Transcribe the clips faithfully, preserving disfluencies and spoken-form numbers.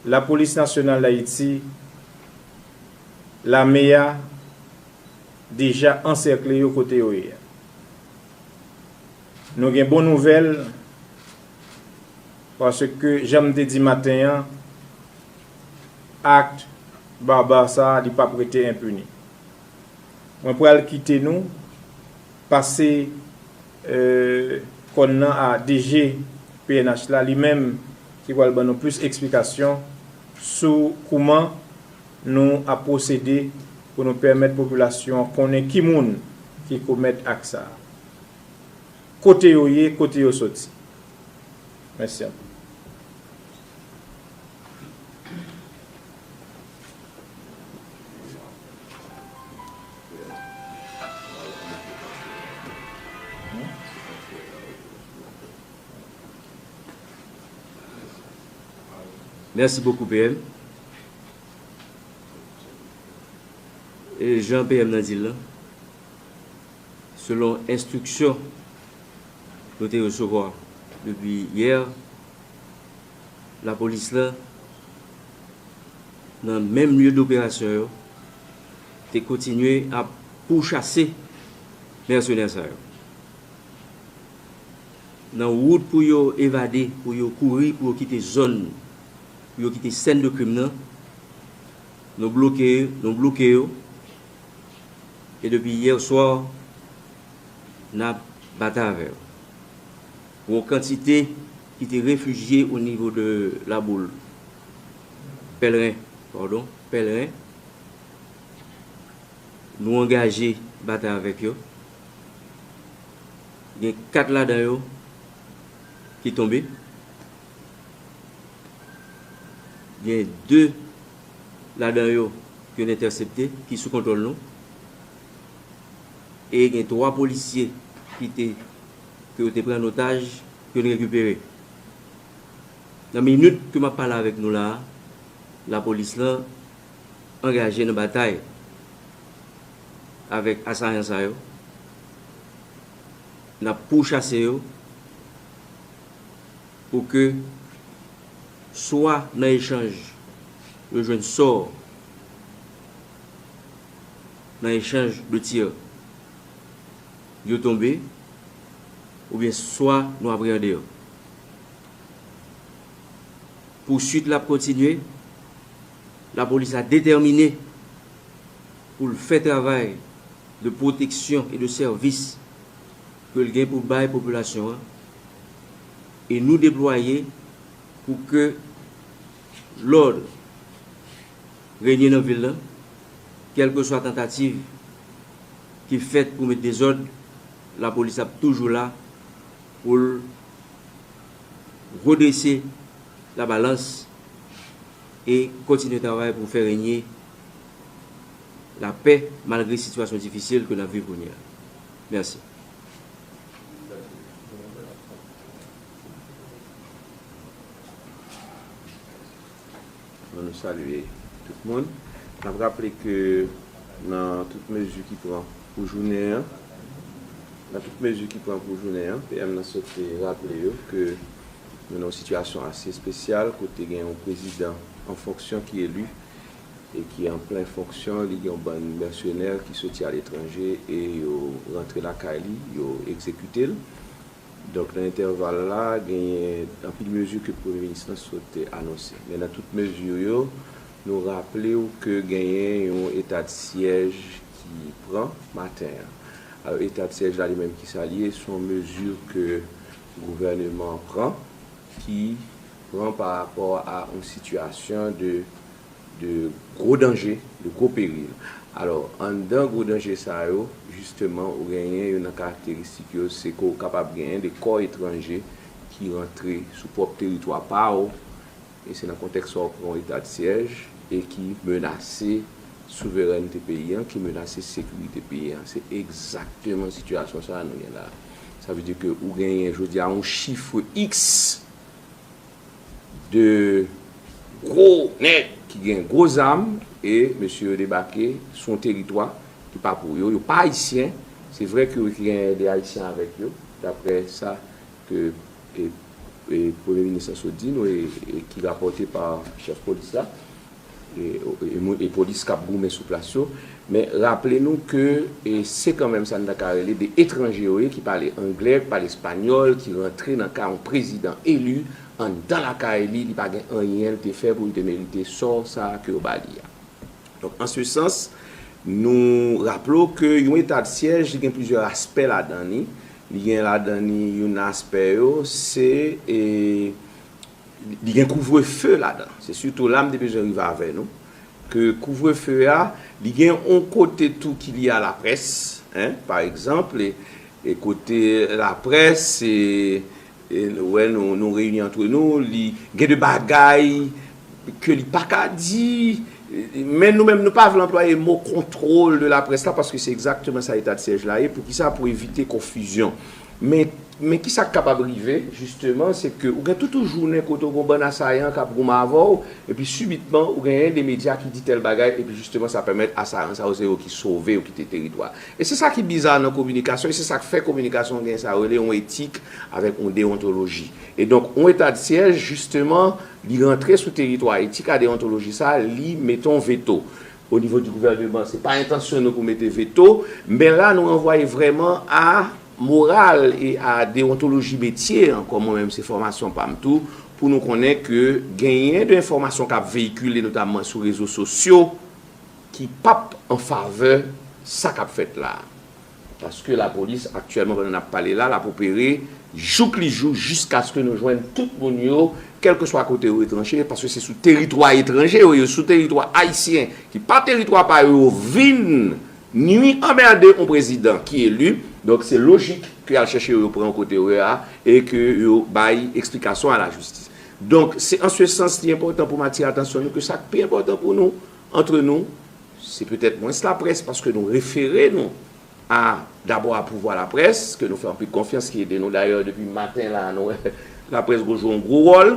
Lapolis Nasyonal d Ayiti, lame a, deja ansèkle yo kote yo ye a. Nou gen bon nouvèl, paske, jan m te di maten an, ak baba sa a, li p ap rete enpini. Mwen pral kite nou pase, eh, kòn nan a D G P N H la, li menm ki pral ban nou plis eksplikasyon sou kouman nou ap pwosede pou nou pèmèt popilasyon an konnen ki moun ki komèt ak sa a. Kote yo ye, kote yo soti. Mèsi anpil. Mèsi bokou, P M. E jan P M nan di l lan, selon enstriksyon nou te resevwa depi yè, lapolis la, nan menm lye doperasyon yo, te kontinye ap pouchase mèsenè sa yo. Nan wout pou yo evade, pou yo kouri, pou yo kite zòn, pou yo kite sèn de krim nan, nou bloke, nou bloke yo. E depi yè swa, n ap batay avè yo. Yon kantite ki te refijye o nivo de Laboul, Pèlren, padon, Pèlren, nou angaje batay avèk yo. Gen kat ladan yo ki tonbe. Gen de ladan yo ke n entèsepte, ki sou kontwòl nou. E gen twa polisye ki te, ke yo te pran an otaj, ke n rekipere. Nan minit ke m ap pale avèk nou la a, lapolis lan angaje nan batay avèk asayan sa yo. N ap pouchase yo pou ke swa nan echanj yo jwenn sò nan echanj de tir, yo tonbe, oubyen swa nou apreyande yo. Pouswit la ap kontinye. Lapolis la detèmine pou l fè travay de pwoteksyon e de sèvis ke l gen pou bay popilasyon an, e nou deplwaye pou ke lòd renye nan vil lan, kèlkeswa tantativ ki fèt pou met dezòd, lapolis ap toujou la pou l redrese labalans e kontinye travay pou fè renye lapè malgre sitiyasyon difisil ke n ap viv kounye a. Mèsi. Bon, nou salye tout moun. N ap raple ke nan tout mezi ki pran pou jounen an, nan tout mezi ki pran pou jounen an, P M nan sot raple yo ke nou nan yon sitiyasyon ase espesyal kote gen yon prezidan an fonksyon ki eli e ki an plen fonksyon, li gen yon bann mèsenè ki soti aletranje e yo rantre lakay li, yo egzekite l. Donk, nan entèval la, genyen anpil mezi ke Premye Minis lan sot anonse. Men nan tout mezi yo, nou raple w ke genyen yon eta de syèj ki pran maten an. Alò, eta de syèj la, li menm, ki sa l ye? Se yon mezi ke gouvèneman an pran, ki pran pa rapò a yon sitiyasyon de de gwo danje, de gwo peril. Alò, anndan gwo danje sa yo, jisteman, ou genyen youn nan karakteristik yo, se ke w kapab genyen de kò etranje ki rantre sou pwòp teritwa pa w, e se nan kontèks sa w pran yon eta de syèj, e ki menase souverènte peyi an, ki menase sekirite peyi an. Se egzakteman sitiyasyon sa a nou gen la. Sa vle di ke ou genyen, jodi a, yon chif iks de gwo nèg ki gen gwo zam, e mesye yo debake sou yon teritwa ki pa pou yo. Yo pa ayisyen. Se vre ke yo genyen de ayisyen avèk yo, daprè sa ke, e, e, Premye Minis lan sot di nou, e, e ki rapòte pa chèf polis la, e, e, e polis k ap goumen sou plas yo. Men raple nou ke, e, se kanmenm sa n ta ka rele de etranje yo ye, ki pale anglè, ki pale espanyòl, ki rantre nan kay yon prezidan eli anndan lakay li, li pa gen anyen l te fè pou l te merite sò sa a ke yo ba li a. Donk, an se sans, nou raple w ke yon eta de syèj, li gen plizyè aspè ladan li. Li gen ladan li youn nan aspè yo, se, e, li gen kouvrefe ladan. Se sitou la m te bezwen rive avè nou. Ke kouvrefe a, li gen yon kote tou ki lye a laprès, en, pa egzanp, e, e kote laprès, e, e, wè, nou, nou reyini antre nou, li gen de bagay ke li pa ka di, men nou menm, nou pa vle anplwaye mo kontwòl de laprès la, paske se egzakteman sa eta de syèj la ye. Poukisa? Pou evite konfizyon. Men, men kisa k kapab rive, jisteman, se ke ou gen tout yon jounen kote ou gen yon bann asayan k ap goumen avè w, epi sibitman, ou genyen de medya ki di tèl bagay, epi jisteman, sa pèmèt asayan sa yo, se yo ki sove, yo kite teritwa. E se sa ki biza nan kominikasyon, e se sa k fè kominikasyon gen sa yo rele yon etik avèk yon deyontoloji. E donk, yon eta de syèj, jisteman, li rantre sou teritwa etik a deyontoloji sa, li mete yon veto. O nivo di gouvèneman, se pa entansyon nou pou mete veto, men la, nou ranvwaye vrèman a moral e a deyontoloji metye an, kòm mwen menm se fòmasyon pa m tou, pou nou konnen ke genyen de enfòmasyon k ap veyikile, notamman sou rezo sosyo, ki p ap an favè sa k ap fèt la a. Paske lapolis, aktyèlman, pandan n ap pale la, l ap opere jouk li jou, jiskaske nou jwenn tout moun yo, kèlkeswa kote yo etranje, paske se sou teritwa etranje yo ye, sou teritwa ayisyen, ki pa teritwa pa yo, yo vin nwi, anmède yon prezidan ki eli. Donk, se lojik ke y al chèche yo, yo pran kote yo ye a, e ke yo bay eksplikasyon a lajistis. Donk, se an se sans li enpòtan pou m atire atansyon nou ke sa k pi enpòtan pou nou, antre nou, se petèt mwens laprès, paske nou refere nou a, dabò a pouvwa laprès, ke nou fè anpil konfyans, ki ede nou dayè depi maten la, nou wè laprès gwo jwe yon gwo wòl,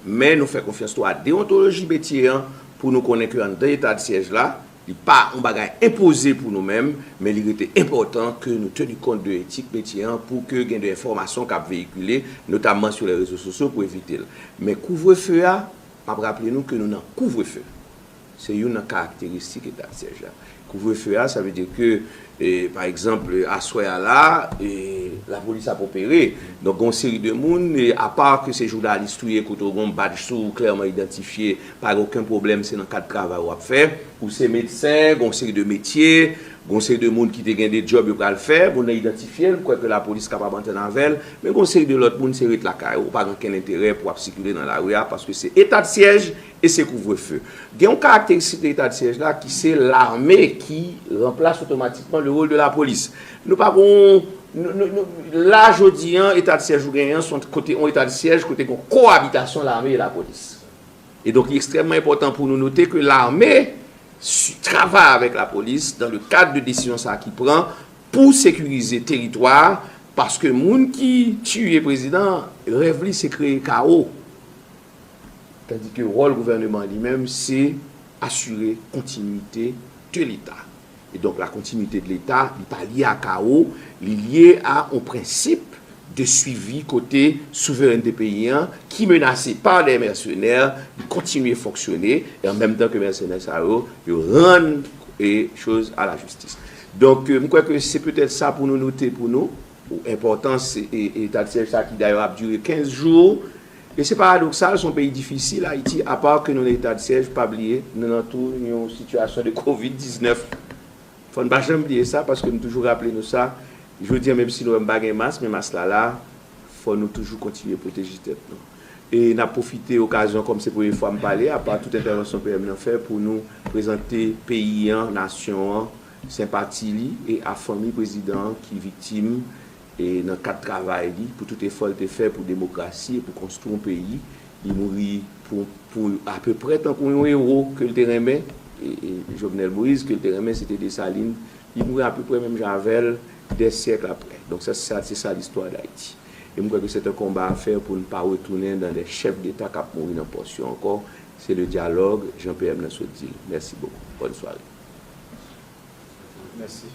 men nou fè konfyans tou a deyontoloji metye an pou nou konnen ke anndan eta de syèj la, li pa yon bagay enpoze pou nou menm, men li rete enpòtan ke nou teni kont de etik metye an pou ke gen de enfòmasyon k ap veyikile, notamman sou lè rezo sosyo pou evite l. Men kouvrefe a, m ap raple nou ke nou nan kouvrefe. Se youn nan karakteristik eta de syèj la. Kouvrefe a, sa vle di ke, e, pa egzanp, aswè a la, e, lapolis ap opere. Donk, gen yon seri de moun, e, apa ke se jounalis ou ye, kote w gen yon badj sou ou, klèman idantifye, pa gen okenn pwoblèm, se nan kad travay w ap fè. Ou se medsen, gen yon seri de metye, gen yon seri de moun ki te gen de djòb yo pral fè, moun nan idantifye l, m kwè ke lapolis kapab antann avè l, men gen yon seri de lòt moun, se ret lakay ou, ou pa gen okenn enterè pou w ap sikile nan lari a, paske se eta de syèj, e se kouvrefe. Gen yon karakteristik de eta de syèj la ki se lame ki ranplase otomatikman le wòl de lapolis. Nou pa gon, nou, nou, nou, la jodi an, eta de syèj ou genyen an, se yon kote, yon eta de syèj kote gen kowabitasyon lame e lapolis. E donk, li ekstrèmman enpòtan pou nou note ke lame si, travay avèk lapolis dans le cadre de desizyon sa ki pran pou sekirize teritwa a, paske moun ki tiye prezidan an, rèv li se kreye kawo. Tandis que rôle gouvernement li menm, se asire kontinite de Leta. E donk, la continuité de l'État, li pa lye a kawo, li lye a yon prensip de suivi kote souverènte peyi an, ki menase pa des mercenaires, li kontinye fonksyone, e an menm tan ke mèsenè sa yo, yo rann e choz a la jistis. Donk, euh, m kwè ke se petèt sa pou nou note pou nou, enpòtans e, e, eta de syèj sa ki dayè ap dire kenz jou. E se paradoksal, se yon peyi difisil, Ayiti, apa ke nou nan eta de syèj, pa bliye, nou nan tou yon sitiyasyon de kovid diznèf. Fò n pa janm bliye sa, paske m toujou raple nou sa. Jodi a, menm si nou wè m pa gen mas, men mas la la, fò nou toujou kontinye pwoteje tèt nou. E n ap pwofite okazyon, kòm se premye fwa m pale, apa tout entèvansyon P M nan fè, pou nou prezante peyi an, nasyon an, senpati li e a fanmi prezidan an ki viktim e nan kad travay li, pou tout efò l te fè pou demokrasi e pou konstwi yon peyi. Li mouri pou, pou apeprè tankou yon ewo ke l te renmen, e, e Jovenel Moïse, ke l te renmen, se te Desalin. Li mouri apeprè menm jan avè l, dè syèk aprè. Donk, sa, sa, se sa listwa Dayiti. E m kwè ke c'est un combat à faire pou n pa retounen dans des chefs d'État k ap mouri nan pòs yo ankò. Se le dialogue, jan P M nan sot di l. Mèsi bokou. Bòn sware. Mèsi.